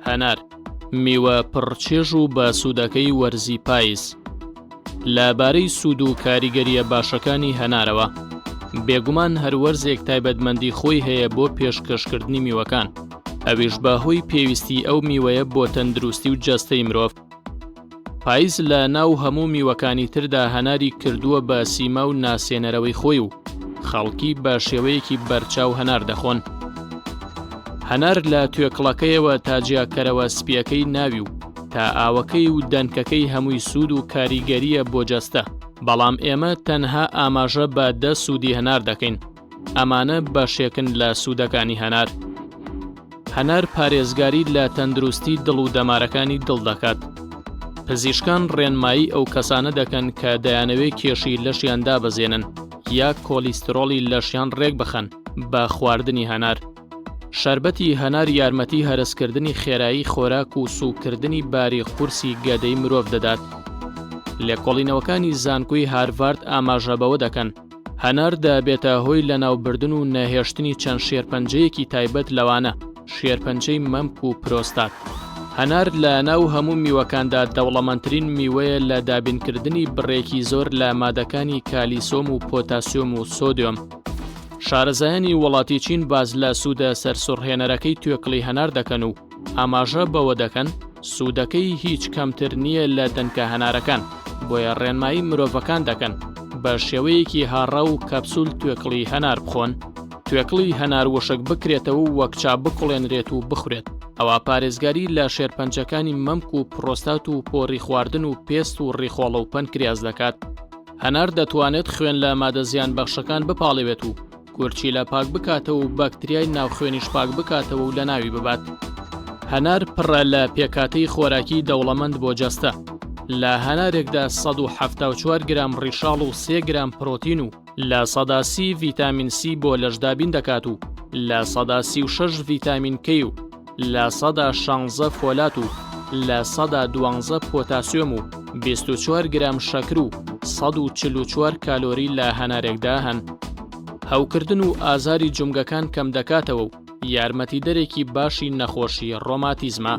هەنار، میوە پڕ چێژ و بە سوودەکەی وەرزی پایز. لە بارەی سوود و کاریگەرییە باشەکانی هەنارەوە، بێگومان هەر وەرزێک تایبەتمەندی خۆی هەیە بۆ پێشکەشکردنی میوەکان، ئەویش بە هۆی پێویستی ئەو میوەیە بۆ تەندروستی و جەستەی مرۆڤ. پایز لە ناو هەموو میوەکانی تردا هەناری کردووە بە سیما و ناسێنەرەوەی خۆی و خەڵکی بە شێوەیەکی بەرچاو هەنار دەخۆن. هەنار لە توێکڵەکەیەوە تا جیاکەرەوە سپییەکەی ناوی و تا ئاوەکەی و دەنکەکەی هەمووی سوود و کاریگەرییە بۆ جەستە، بەڵام ئێمە تەنها ئاماژە بە دە سوودی هەنار دەکەین، ئەمانە بەشێکن لە سوودەکانی هەنار. هەنار پارێزگاری لە تەندروستی دڵ و دەمارەکانی دڵ دەکات. پزیشکان ڕێنمایی ئەو کەسانە دەکەن کە دەیانەوێت کێشی لەشیان دابەزێنن یا کۆلیسترۆڵی لەشیان ڕێکبخەن بە خواردنی هەنار. شەربەتی هەنار یارمەتی هەرسکردنی خێرایی خۆراک و سووککردنی باری قورسی گەدەی مرۆڤ دەدات. لێکۆڵینەوەکانی زانکۆی هارڤارد ئاماژە بەوە دەکەن، هەنار دەبێتە هۆی لەناوبردن و نەهێشتنی چەند شێرپەنجەیەکی تایبەت لەوانە، شێرپەنجەی مەمک و پرۆستات. هەنار لە ناو هەموو میوەکاندا دەوڵەمەندترین میوەیە لە دابینکردنی بڕێکی زۆر لە مادەکانی کالیسۆم و پۆتاسیۆم و سۆدیۆم. شارەزایانی وڵاتی چین باس لە سوودە سەرسوڕهێنەرەکەی توێکڵی هەنار دەکەن و ئاماژە بەوە دەکەن، سوودەکەی هیچ کەمتر نییە لە دەنکە هەنارەکان، بۆیە ڕێنمایی مرۆڤەکان دەکەن بە شێوەیەکی هاڕاو و کەپسول توێکڵی هەنار بخۆن. توێکڵی هەنار وشک بکرێتەوە و وەک چا بکوڵێنرێت و بخورێت، ئەوا پارێزگاری لە شێرپەنجەکانی مەمک و پرۆستات و پۆڕی خواردن و پێست و ڕیخۆڵە و پەنکریاس دەکات. هەنار دەتوانێت خوێن لە مادە زیانبەخشەکان بپاڵێوێت و گورچیلە پاک بکاتەوە و بەکتریای ناو خوێنیش پاک بکاتەوە و لەناوی ببات. هەنار پڕە لە پێکهاتەی خۆراکی دەوڵەمەند بۆ جەستە. لە هەنارێکدا 174 گرام ڕیشاڵ و 3 گرام پرۆتین و 30% ڤیتامین سی بۆ لەش دابین دەکات و 36% ڤیتامین کەی و 16% فۆلات و 12% پۆتاسیۆم و 24 گرام شەکر و 144 کالۆری لە هەنارێکدا هەن. هەوکردن و ئازاری جومگەکان کەمدەکاتەوە و یارمەتیدەرێکی باشی نەخۆشی ڕۆماتیزمە.